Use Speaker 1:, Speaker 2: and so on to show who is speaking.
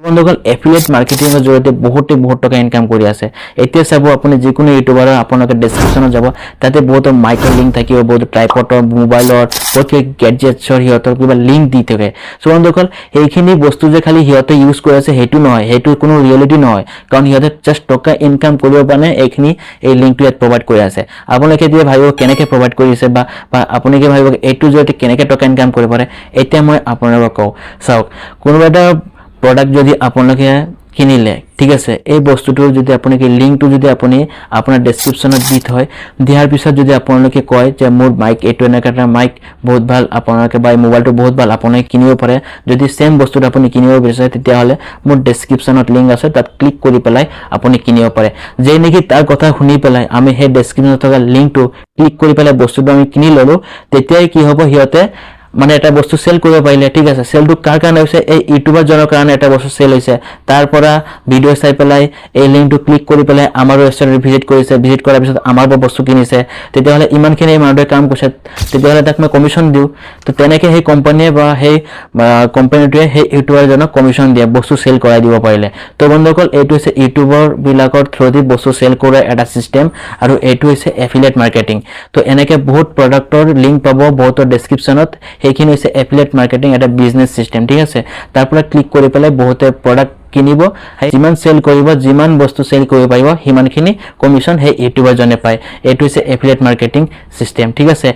Speaker 1: বন্ধুসকল, এফিলিয়েট মাৰ্কেটিঙৰ জৰিয়তে বহুতে বহুত টকা ইনকাম কৰি আছে। এতিয়া চাব, আপুনি যিকোনো ইউটিউবাৰৰ আপোনালোকে ডেছক্ৰিপশ্যনত যাব, তাতে বহুতো মাইকৰ লিংক থাকিব, বহুতো ট্ৰাইপডৰ, মোবাইলৰ, বহুত গেডজেটছৰ সিহঁতৰ কিবা লিংক দি থাকে। চ' বন্ধুসকল, সেইখিনি বস্তু যে খালি সিহঁতে ইউজ কৰি আছে সেইটো নহয়, সেইটো কোনো ৰিয়েলিটি নহয়। কাৰণ সিহঁতে জাষ্ট টকা ইনকাম কৰিব কাৰণে এইখিনি এই লিংকটো ইয়াত প্ৰভাইড কৰি আছে। আপোনালোকে এতিয়া ভাবিব কেনেকৈ প্ৰভাইড কৰিছে বা আপোনালোকে ভাবিব এইটোৰ জৰিয়তে কেনেকৈ টকা ইনকাম কৰিব পাৰে। এতিয়া মই আপোনালোকক কওঁ, চাওক, কোনোবা এটা প্ৰডাক্ট যদি আপোনালোকে কিনিলে, ঠিক আছে, এই বস্তুটোৰ যদি আপুনি লিংকটো যদি আপুনি আপোনাৰ ডেছক্ৰিপশ্যনত দি থয়, দিয়াৰ পিছত যদি আপোনালোকে কয় যে মোৰ মাইক এইটো এনেকুৱা এটা মাইক বহুত ভাল আপোনালোকে বা এই মোবাইলটো বহুত ভাল, আপোনালোকে কিনিব পাৰে, যদি ছেম বস্তুটো আপুনি কিনিব বিচাৰে, তেতিয়াহ'লে মোৰ ডেছক্ৰিপশ্যনত লিংক আছে, তাত ক্লিক কৰি পেলাই আপুনি কিনিব পাৰে। যে নেকি তাৰ কথা শুনি পেলাই আমি সেই ডেছক্ৰিপশ্যনত থকা লিংকটো ক্লিক কৰি পেলাই বস্তুটো আমি কিনি ল'লোঁ, তেতিয়াই কি হ'ব? সিহঁতে মানে এটা বস্তু চেল কৰিব পাৰিলে, ঠিক আছে। চেলটো কাৰ কাৰণে হৈছে? এই ইউটিউবাৰজনৰ কাৰণে এটা বস্তু চেল হৈছে। তাৰ পৰা ভিডিঅ' চাই পেলাই এই লিংকটো ক্লিক কৰি পেলাই আমাৰ ৱেবছাইটত ভিজিট কৰিছে, ভিজিট কৰাৰ পিছত আমাৰ পৰা বস্তু কিনিছে। তেতিয়াহ'লে ইমানখিনি এই মানুহটোৱে কাম কৰিছে, তেতিয়াহ'লে তাক মই কমিশ্যন দিওঁ। তো তেনেকৈ সেই কোম্পানীয়ে বা সেই কোম্পানীটোৱে সেই ইউটিউবাৰজনক কমিশ্যন দিয়ে বস্তু চেল কৰাই দিব পাৰিলে। তো বন্ধুসকল, এইটো হৈছে ইউটিউবাৰবিলাকৰ থ্ৰুদি বস্তু চেল কৰা এটা ছিষ্টেম আৰু এইটো হৈছে এফিলিয়েট মাৰ্কেটিং। তো এনেকৈ বহুত প্ৰডাক্টৰ লিংক পাব বহুতৰ ডেছক্ৰিপশ্যনত। সেইখিনি হৈছে এফিলিয়েট মাৰ্কেটিং, এটা বিজনেছ ছিষ্টেম, ঠিক আছে। তাৰ পৰা ক্লিক কৰি পেলাই বহুতে প্ৰডাক্ট কিনিব। সেই যিমান চেল কৰিব, যিমান বস্তু চেল কৰিব পাৰিব, সিমানখিনি কমিশ্যন সেই ইউটিউবাৰজনে পায়। এইটো হৈছে এফিলিয়েট মাৰ্কেটিং ছিষ্টেম, ঠিক আছে।